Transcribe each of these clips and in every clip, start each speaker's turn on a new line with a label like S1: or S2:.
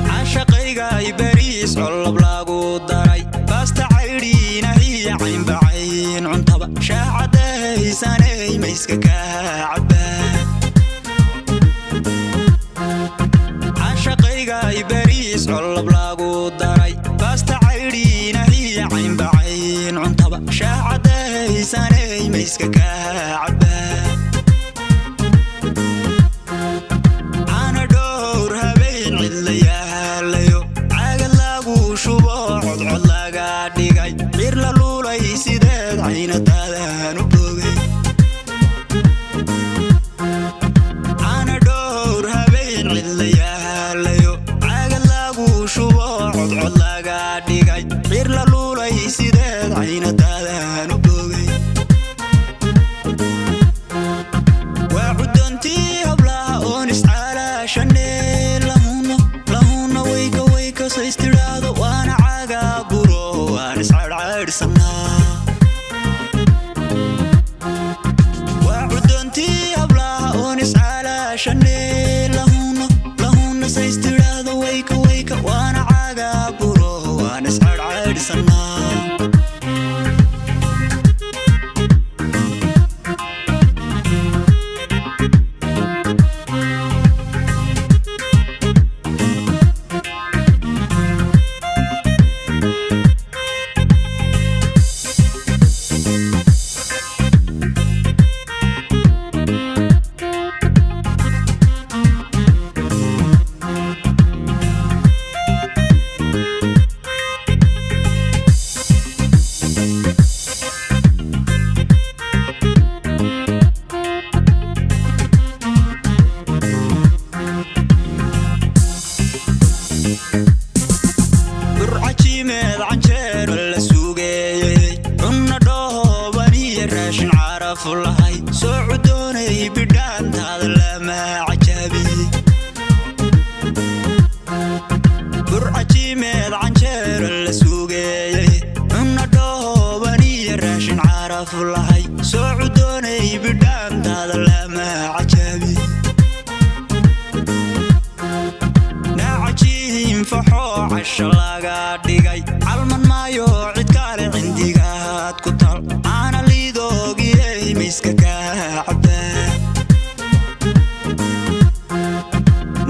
S1: Caashaqaygay bariis colob lagu daray, baasta caydhiina iyo caynbacayn cuntaba, shaacadaysanay mayska kaa cabaa. Caashaqaygay bariis colob lagu daray, baasta caydhiina iyo caynbacayn cuntaba, shaacadaysanay mayska kaa cabaa. Caana dhowr habeen cidla yaalayo, caagad lagu shubo, codcod laga dhigay, cir la luulay sideed caynadaadaan u bogay. Caana dhowr habeen cidla yaalayo, caagad lagu shubo, codcod laga dhigay, cir la luulay sideed caynadaadaan u bogay. Waa cudontii hablaha oon iscaalaashane, lahuno lahuna wayka wayka saystidhaado, waana caaga buro, waan iscaydhcaydhsanaa. Waa cudontii hablaha oon iscaalaashane, lahuno lahuna saystidhaado, wayka wayka, waana caaga buro, waan iscaydhcaydhsanaa. Burcajimeed canjeero la sugeeyey, cunna dhooban iyo raashin carafu lahay, soo cudoonay bidhaantaada lama cajaabiye. Burcajimeed canjeero la sugeeyey, cunna dhooban iyo raashin carafu lahay, soo cudoonay bidhaantaada lama cajaabiye. Naacajiin faxoo casho laga dhigay, calman maayo cid kale cindigaad ku tal, caana liidoogiyey mayska kaa cabaa.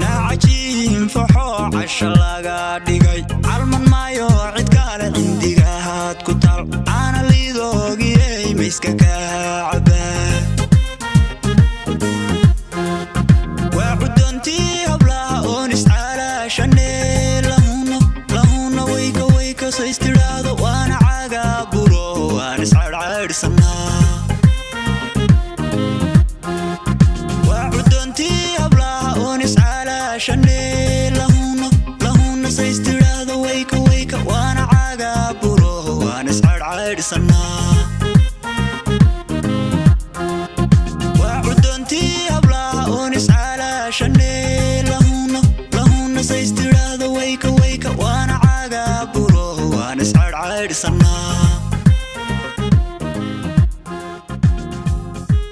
S1: Naacajiin faxoo casho laga dhigay, calman maayo cid kale cindigaad ku tal, caana liidoogiyey mayska kaa cabaa. Waa cudontii hablaha oon iscaalaashane, lahuno lahuna wayka wayka saystidhaado, waana caaga buro, waan iscaydhcaydhsanaa. Waa cudontii hablaha oon iscaalaashane, lahuno lahuna saystidhaado, wayka wayka, waana caaga buro, waan iscaydhcaydhsanaa. Waa cudontii hablaha oon iscaalaashane, lahuno lahuna saystidhaado, wayka wayka, waana caaga buro, waan iscaydhcaydhsanaa.